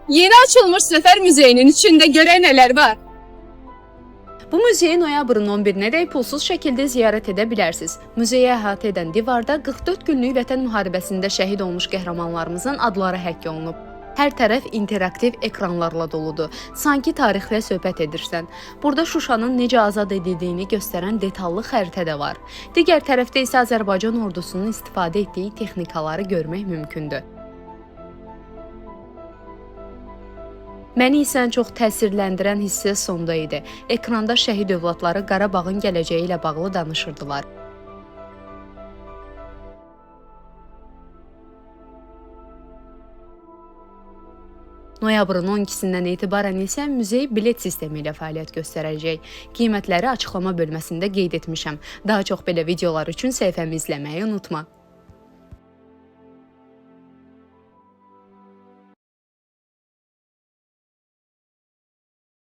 Yeni açılmış Zafer Müzeyinin içinde görək nələr var. Bu muzeyi noyabrın 11-nədək pulsuz şəkildə ziyarət edə bilərsiniz. Muzeyi əhatə edən divarda 44 günlük Vətən müharibəsində şəhid olmuş qəhrəmanlarımızın adları həkk olunub. Hər tərəf interaktiv ekranlarla doludur. Sanki tarixlə söhbət edirsən. Burada Şuşanın necə azad edildiyini göstərən detallı xəritə də var. Digər tərəfdə isə Azərbaycan ordusunun istifadə etdiyi texnikaları görmək mümkündür. Məni isə ən çox təsirləndirən hissə sonda idi. Ekranda şəhid övladları Qarabağın gələcəyi ilə bağlı danışırdılar. Noyabrın 12-sindən etibarən isə muzey bilet sistemi ilə fəaliyyət göstərəcək. Qiymətləri açıqlama bölməsində qeyd etmişəm. Daha çox belə videolar üçün səhifəmi izləməyi unutma.